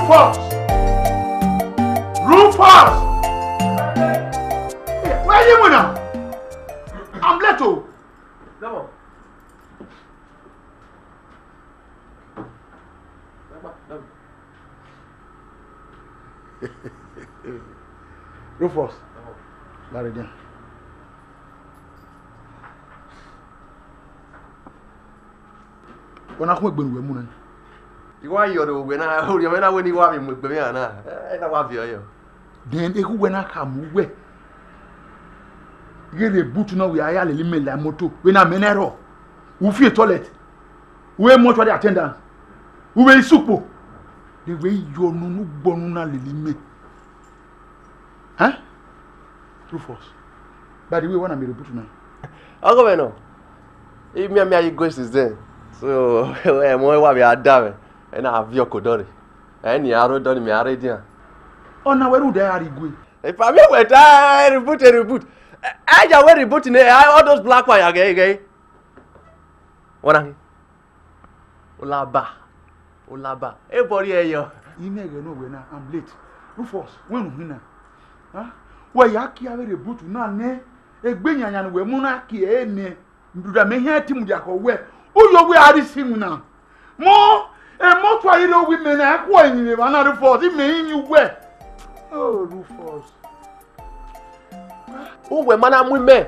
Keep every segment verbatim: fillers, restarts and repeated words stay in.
Rufus! Rufus! Where you now? I'm late o. Come on. Rufus, la rre dian. Wẹ na khu egbe ne uwẹ mu nẹ. I wa yọ rre owẹ na, orhiọn mwẹ na wẹ ne I wa vbe mu egbe mwẹ na, ẹ na wa viọ yọ. Then ekhu wẹ na khama uwẹ ghe rre boot nọ, wẹ a ya lele imẹ la moto, vbene amẹ na rrọọ, u fi toilet, u vbe mortuary attendant, u vbe sukpo, de wẹ yọ ne unu gbọ ne u na lele imẹ. Ẹn? Rufus, by the way, wẹ na miẹn rre boot na? Ọghe mwẹ nọ, I mianmian ye igue since then, so ẹmwẹ wa vbe a da mwẹ, ẹ na viọ ọko dọrre, ẹ ni a rre odọ ni mẹ a rre edian. Ọna wẹ rhunmwuda a rrie igue. Epa, vbe wẹ ta reboot, reboot. Ẹ, ẹ ya wẹ reboot nẹ, all those black one ya ghẹ ghẹ. Wẹ na khin? Olaba. Olaba. Ebọ rhie yọ. Imẹ ghẹ ne wẹ na, I'm late. Rufus, wẹ unu hin na? Huh? Wẹ ya kie vbe reboot na nẹ, egbe yanyan ne uwẹ mu na kie ẹre nẹ. Rhunmwuda mẹ hia ẹtin mudia khọ wẹ, u yo wẹ a rhie isi iwinna. Mọ, emọtuari rre owa imẹ na, ẹ khuẹ yin mwẹ evba na, Rufus, imẹ i yin uwẹ. Oh, Rufus. Uwẹ ma na mu imẹ,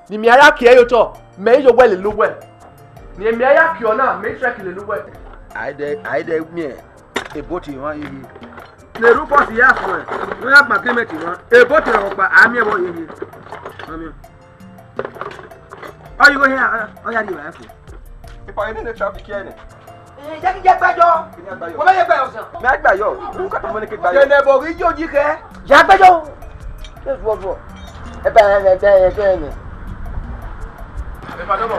ne imẹ a ya kie ẹre ye otọ, mẹ i ye owẹ lele uwẹ. Ne imẹ a ya kie ọna, mẹ i trek lele uwẹ. A i dẹ, a i dẹ miẹn eboti mwa hihi. Ne Rufus ya fo ẹn, ne ọ ya gba agreement mwa, eboti rẹ ọkpa, a miẹn vbe ọ hihi. A miẹn. Ọ yi igho hia, ọ ya rhie evbare fo. Epa, ene ne traffic ẹre nẹ. Eh, jẹ ghi ye gbe yọ. Kini a gba yọ? Wẹ mẹ ye gbe yọ sẹ. Mẹ a gba yọ. U ka tama nẹ ke gba yọ. Kene ẹbọ ghi yo yi khẹ. Ya gbe yọ. Ẹ zuọ zuọ. Ẹ bẹ ẹ bẹ ẹ bẹ ẹ. Epa, dọbọ.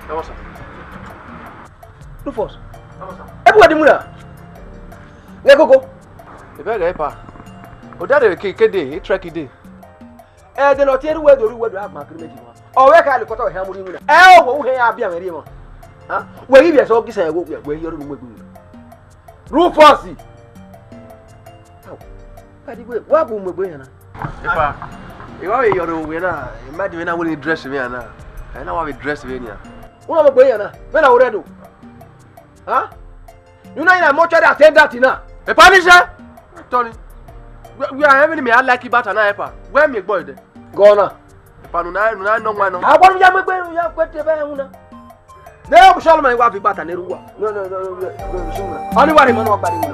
Dọbọ sir. Rufus. Dọbọ sir. Ẹ bu wẹ di mu na. Nge koko. Ebe ẹghẹ epa. Odaro ke ke de, e trek de. Ẹdẹ ne ọ tie ru wẹ do, ru wẹ do, a gba agreement mwa. Ọ vbe kha le kọtọ hẹ mu rri iwinna. Ẹ o, wẹ u hẹ ya biẹ mwẹ rri emwa. Ha? Wẹ ghi vbiẹ sẹ ọ ghi sẹ wẹ, wẹ, wẹ yọ ru mu egbe. Rufus. Au. Kadi wẹ, wa gu mu egbe yan na. Epa, I wa vbe yọ rre owẹ na, I ma di vbe na wẹ ne I dress mwẹ na. Ẹ na wa vbe dress vbe nian. Wẹ na mu egbe yan na, vbe na wo rẹ do. Ha? You know, na mortuary attendant na. Epa ni sẹ. Tony. Wẹ, wẹ a ẹmwẹ ne mẹ a like ibata na, epa. Wẹ miẹn egbe ẹdẹ. Gọ na. Epa, ne u na, ne u na nọ wan nọ. A wa ya mu egbe, ya gbe te ba ẹhun na. Ne ọ sọlọ ma wa fi ibata ne ru wa. No, no, no, no, no, no, no, no. Ani wa re ma na wa gba ni na.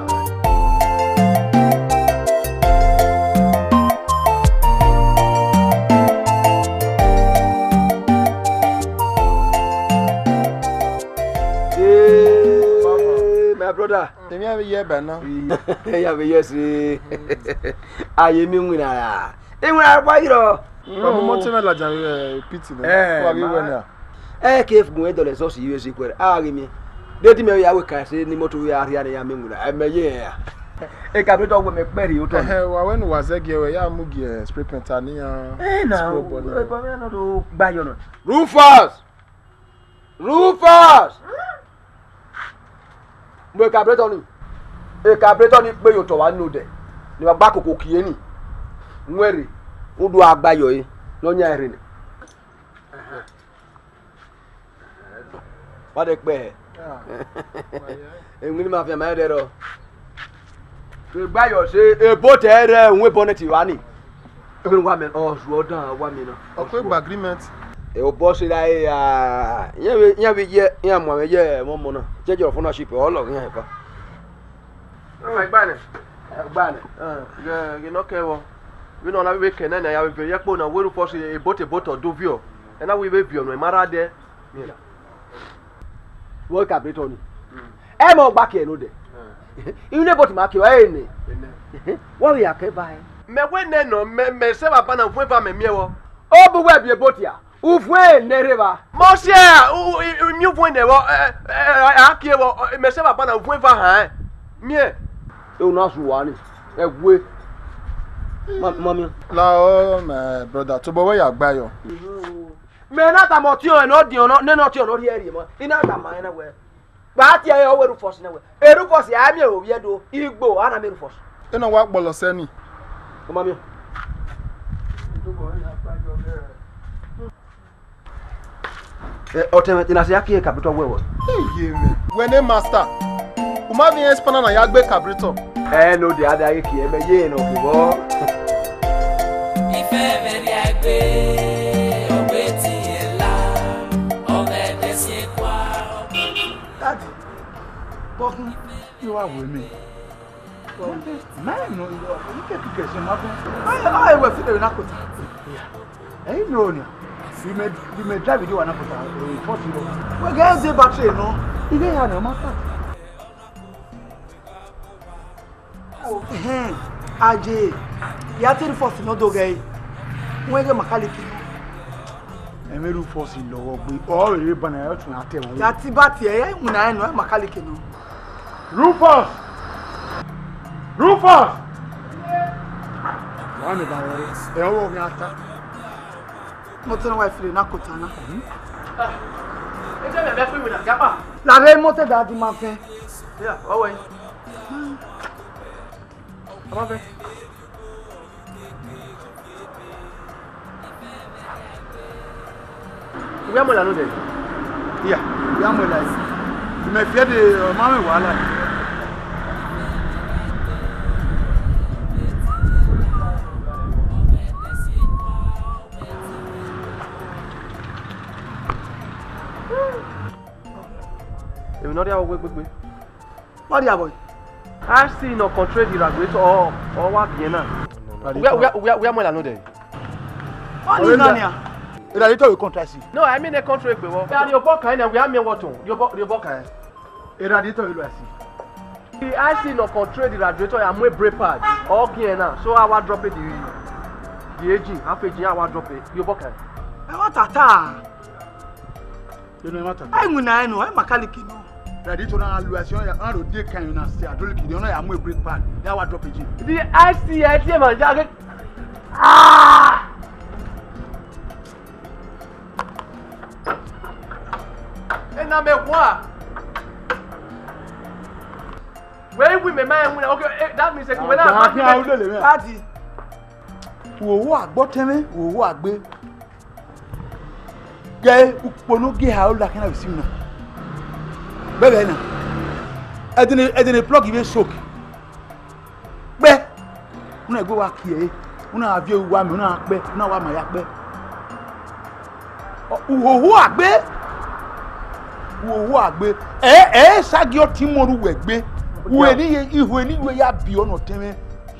Hey, my brother. Emwi a vbe ye ẹba na. Ya vbe ye ẹse. A ye miẹn iwinna ra? Iwinna wa yi rọ. Wa mu moto mwẹ ladian vbe pit nẹ. Eh, wa ghi wẹ ma na. Ẹ ke gun e dọlẹ zọsi yi vbe zi kuẹrẹ. A ghi miẹn. De di mẹ ya wẹ ka ẹse ne imoto ya rhia ne ya miẹn iwinna. Ẹ mẹ ye ya. E ka be dọ wẹ mẹ kpẹrhie otọ. Ẹhẹn, wa wẹ ne uwa zẹ gie wẹ ya mu gie spray paint a ne iran. Eh, na, scrub on. Eba mẹ nọ do gba yọ nọ. Rufus! Rufus! Mu carburetor ni. Carburetor ni kpe ye otọ vba nodẹ. Ne wa gba koko kie ni. Wẹ rre, u do gha gba yọ ẹre, ne ọ yan ẹre nẹ. Wa dẹ kpẹ hẹ? Emwi ne ima fian ma rẹn rrọọ. Egba yọ se ebo tẹ rẹ uhun bonnet vba ni. Emwi ne wa mẹ, ọ zuọ dan wa mẹ na. Ọ kue gba agreement. E obọ se ra e a, iran vbe, iran vbe ye, iran mu amwẹ ye ẹmwẹ ọmọ na. Change of ownership, ọ lọghe iran eva. Ọ gba nẹ. Ọ gba nẹ. Ghe, ghe ne ọ kẹ vbọ. Vbene ọ na vbe kẹ nẹ, ne a ya vbe viọ ye ẹkpo na, wẹ Rufus ebo te ebo te ọ do viọ. Ẹ na wẹ I vbe viọ nọ, I ma rha dẹ. Vbọ carburetor ni. Ẹ ma ọgba kiẹ nodẹ. Iwinna ebo te ima kiẹ ọre nẹ. Wa vbe ya kẹ ba hẹ. Mẹ wẹ nẹ nọ, mẹ, mẹ sẹ vbe aba na vuọn eva mẹ miẹn vbọ. Ọ bu wẹ biẹ ebo tia. Uvuẹn ne rre evba. Mọsiẹ, u, u, u, miẹn uvuẹn nẹ vbọ, ẹ, ẹ, ẹ, a kie vbọ, ẹ, mẹ sẹ vbe aba na uvuẹn eva hàn ẹ. Miẹn. E u na su wa ni, ẹ we. Ma, ma miẹn. La ọ, my brother, tobọ wẹ ya gba yọ. Mẹ na tama ọtiọnrẹn ne ọ diọn nọ, nene ọtiọnrẹn ne ọ rhie rhie ma. I na tama ẹn na wẹ. Gba tie ẹre, ọ wẹ Rufus nẹ wẹ. E Rufus, a miẹn ovbi ẹdo, igbo, a na miẹn Rufus. Ena wa kpọlọ sẹ ni. Ọ ma miẹn. Ẹ, ọtẹn mwẹ, te na sẹ ya kie carburetor wẹ wẹ? Iye mwẹ. Wẹ ne master, u ma vbe rẹn spanner na ya gbe carburetor? Ẹ, no, de a vbe a ghe kie mẹ ye nọ kevbọ. Ife vbe rhie egbe, ọ gbe tie la, ọ ghe ẹdẹ si ekua. Daddy, bọkun, I wa wẹ mẹ. Mẹ nọ, ike kike ẹse ma bẹ. Ọ, ọ, ẹ wẹ fi lele na kota. Ẹ i nọ nia. You may, you may drive the one na kota. First you know. Wẹ gẹ ẹ dẹ battery nọ. Ike ya nọ ma ta. Ẹhẹn, aye, ya te Rufus nọ do ghẹ ẹre. Wẹ ghe mechanic nọ. Ẹmwẹ Rufus lọghọ gbe, ọ rere ba na ya tun atẹ wọn. Ya ti ba tie, ẹ mu na ẹnọ, ẹ mechanic nọ. Rufus! Rufus! Wa mẹ ba rẹ, ẹ ọrọ ghi ata. Motor na wa fire na kota na. Ẹ jẹ́ bẹ̀bẹ̀ fún ìwé náà, jápa. Làbẹ́ motor da di ma fẹ́. Yeah, ọwọ́ yìí. Ọba fẹ́. Wẹ a mu ẹla nodẹ? Iya, wẹ a mu ẹla. Mẹ fiẹ de, ọ ma mwẹ wahala. Emwi ne ọ rhie avbe owa egbegbe. Ọ rhie avbe? I C nọ control the radiator, ọ, ọ wa biẹ na. Radiator. Wẹ, wẹ, wẹ, wẹ a mu ẹla nodẹ? Ọni na nia. Radiator will control I C. No, I mean the control egbe vbọ. Ya rhie obọ kan na, wẹ a miẹn wọtọn. Rhie obọ, rhie obọ kan. Radiator will I C. The I C nọ control the radiator ya mu brake pad, ọ gie na, so a wa drop the, the engine, half engine a wa drop, rhie obọ kan. Ẹ wa tata. Enu ẹmwata. Ai, winna ẹnọ, ẹ mechanic nọ. Radiator na lu ẹse, ọ ya, ọ na do de kan na se hydraulic, ọ na ya mu brake pad, ya wa drop engine. The I C, I C man, ya get. Ah! Ena mẹ wa. Wẹ wi mẹ ma winna, okay, eh, that means, eh, wẹ na, ah, ma, ah, ulele mẹ. Daddy. Wo wo agbọ tẹmẹ, wo wo agbe. Gẹ ukpo ne ọ gie eha ro la khian na vbe isi na. Bẹbẹ na. Ẹdẹnẹ, ẹdẹnẹ plug vbe soak. Kpẹ. Una egbe wa kie ẹre. Una viọ uwa mẹ, una kpẹ, una wa ma ya kpẹ. Ọ, uhoho agbe. Uhoho agbe. Ẹ, ẹ sa gie ọtẹn mọ ru wẹ gbe. Uhe ni ye, ihu ni ye ya bi ọnọ tẹmwẹ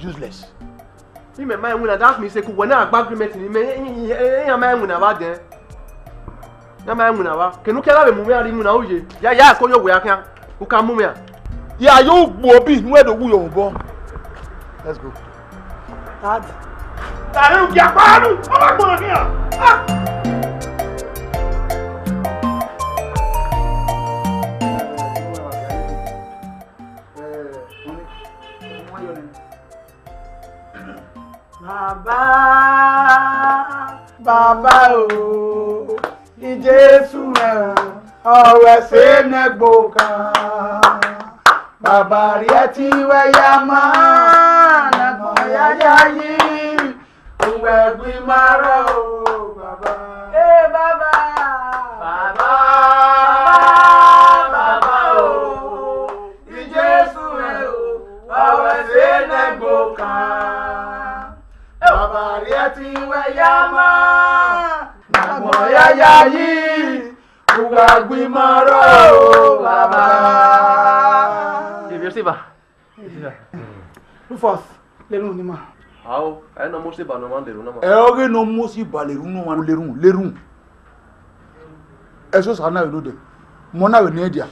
useless. Imẹ ma winna, that means say ku wẹ na gba agreement ni mẹ, iran ma winna vba dẹn. Iran ma winna vba. Kene u kẹ gha vbe mu mwẹ a rhie winna u ye. Ya, ya ko yo wẹ a khian. U ka mu mwẹ a. Ya yo ugbo bi nu ẹdo wu yo obọ. Let's go. Dad. Dad, u ya pa nu. O ma gbọnọ khian. Ah! Baba, baba o, Jesu ẹ, ọ wẹ sẹ nẹ gbokan. Baba rhie ẹtin wẹ ya ma, ne agbọn ya yayi, uwẹ gbe ima rrọọ o, baba. Ee, baba. Baba, baba o, Jesu ẹ o, ọ wẹ sẹ nẹ gbokan. Baba rhie ẹtin wẹ ya ma, ne agbọn ya yayi, uwẹ gbe ima rrọọ o, baba. Emwi osiba. Rufus, lerun ni ma. Ao, ẹ nọ mose ba nọ ma lerun nọ ma. Ẹ ọghe nọ mose ba lerun nọ ma, lerun, lerun. Ẹsosa na vbe nodẹ, mọ na vbe ne dia,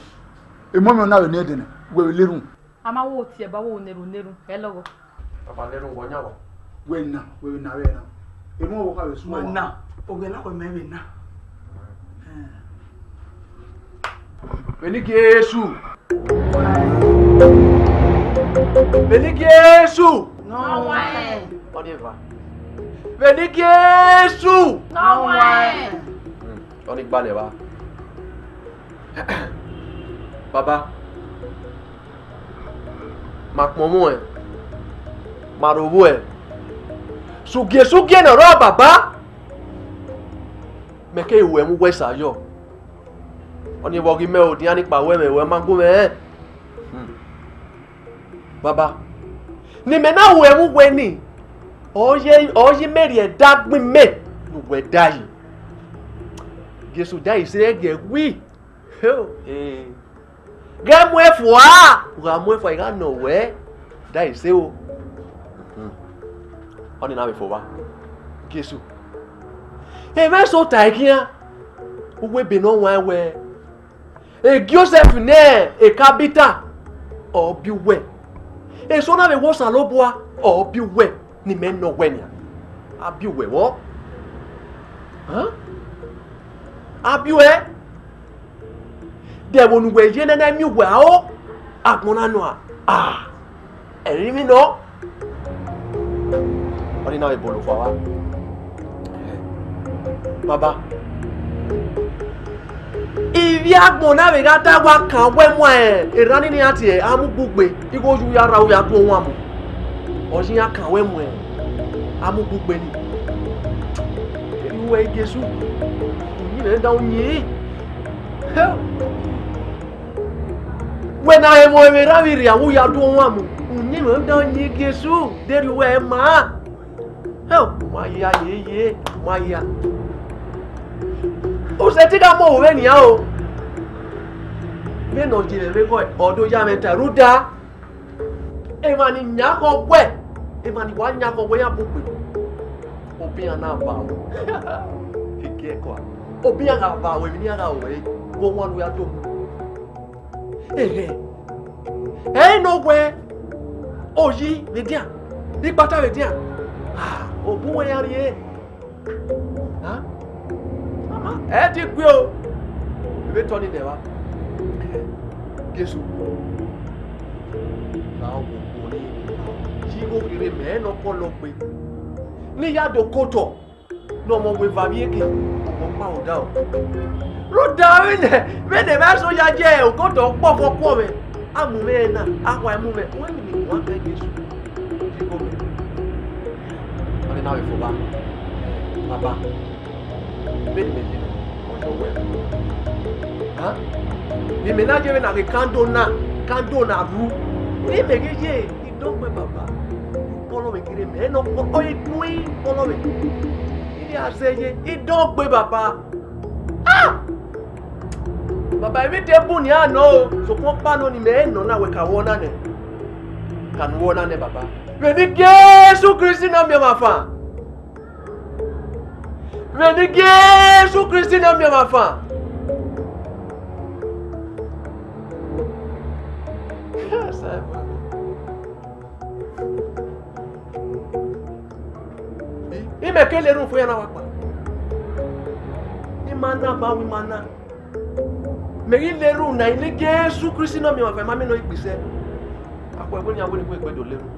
emọ mẹ na vbe ne dẹnẹ, wẹ vbe lerun. A ma wo tie ba wo neru neru, ẹ lọghọ. Papa, lerun wọ yan wọ. Wẹ na, wẹ vbe na vbe na. Emọ wo ka vbe su. Wẹ na, o wẹ na, wẹ mẹ vbe na. Vbene Jesu. Vbene Jesu. Nọ waẹn. Ọ de va. Vbene Jesu. Nọ waẹn. Ọ ni gbalẹ vba. Baba, ma kpọnmwẹ, ma rhovbọe, sugie sugie ne ọ rrọọ, Baba, mẹ keghi ru ẹmwẹ uwẹ sa yọ. Ọnii vbe ọ ghi mẹ odian ni kpa wẹ mwẹ, wẹ ma gu mwẹ rẹn. Hmm. Baba, ne imẹ na ru ẹmwẹ uwẹ nii, ọ ye, ọ ye imẹ rhie ẹdẹ agbọn imẹ ne uwẹ da yi. Jesu, da yi sẹ ẹgiẹ wi. Heo, eh. Ghẹ muẹn fua, u gha muẹn fua, I gha nọ wẹ, da yi sẹ o. Hmm. Ọnii na vbe fo vba. Jesu, emwa eso ta ẹe khian, uwu ebe ne ọ waẹn wẹ, e Josẹf ne Tabita, ọ biẹ uwẹ. Eso na vbe wẹ Osanobua, ọ biẹ uwẹ, ne imẹ nọ wẹ nian. A biẹ uwẹ vbọ? Hẹn? A biẹ uwẹ? De ẹvbo ne uwẹ ye ne a na miẹn uwẹ aro agbọn na nọ a? Ah, ẹrinmwi nọ. Ọnii na vbe bolo fua vba. Baba, ivbi agbọn na vbe gha da wa kan wẹ mu erhan ni iran tie amugbe ugbe, igho ye u ya rra, u ya du ohuan mu. Ọ ye iran kan wẹ mu amugbe ugbe nii. Erriọ uwẹ Jesu, uyinmwẹ dan uyinmwẹ. Hell! Wẹ na hẹ emọ vbe erha vbe rria, u ya du ohuan mu. Uyinmwẹ dan uyinmwẹ Jesu, de erriọ uwẹ ma. Hell, u ma hia yeye, u ma hia. U sẹtin gha mu ohoghe nian o. Vbene ọ ye mwẹ vbe ekhọe, ọ do ya mwẹ ta rhunmwuda emwa ni yan khọ wẹ, emwa ni wa yan khọ wẹ iran bu gbe, obọ iran na vba ruẹ. Ekiẹkua, obọ iran gha vba ruẹ, emwi ne iran gha ruẹ re, vbe ohuan ne u ya do mu. Ẹhẹn, ẹ i nọ wẹ oyi vbe edian, ikpata vbe edian, ah, obọ uwẹ ya rrie. Ẹ ti gbe o, vbe tọ ni nẹ evba. Jesu, la okhuo ne yi igho kherhe mẹ ne ọ kọlọ gbe, ne I ya do kotọ ne ọmọ wẹ eva vbiẹ eke, ọ kpa odaro. Rhunmwuda vbene, vbene emwa eso ya ye okotọ ọkpọkọ kuọ mwẹ, a mu mwẹ na, a khua mu mwẹ, wẹ emwi ne I guan kẹ Jesu, yi igho mẹ. Ọnii na vbe fo vba, Baba. Vbene imẹ ye na, ọ yọ wẹ. Hẹn? Ne imẹ na ye vbene a ghe kando na, kando na ru. Ne imẹ ghi ye, I dọgbe Baba. Kpọlọ mwẹ gere mẹ, ẹ nọ kpọlọ, ọ i dun i kpọlọ mwẹ. I ghi a zẹ ye, I dọgbe Baba. Ah! Baba, emwi te bun nian nọ o, sokpan ọkpa nọ ni mẹ i nọ na, wẹ ka wẹ ọna nẹ. Ka ne u wẹ ọna nẹ, Baba. Vbe eni Jesu Kristi ne ọ miẹn mwẹ avan. Vbe eni Jesu Kristi ne ọ miẹn mwẹ avan. Imẹ ke lele unu fo iran na wa kpa. I ma na ba wu, I ma na. Mẹ ghi lele unu na, eni Jesu Kristi ne ọ miẹn mwẹ avan, I ma miẹn ne ọ ghi gbe isẹ. Akhuẹ wẹ nian wẹ ne I wẹ egbe do lele unu.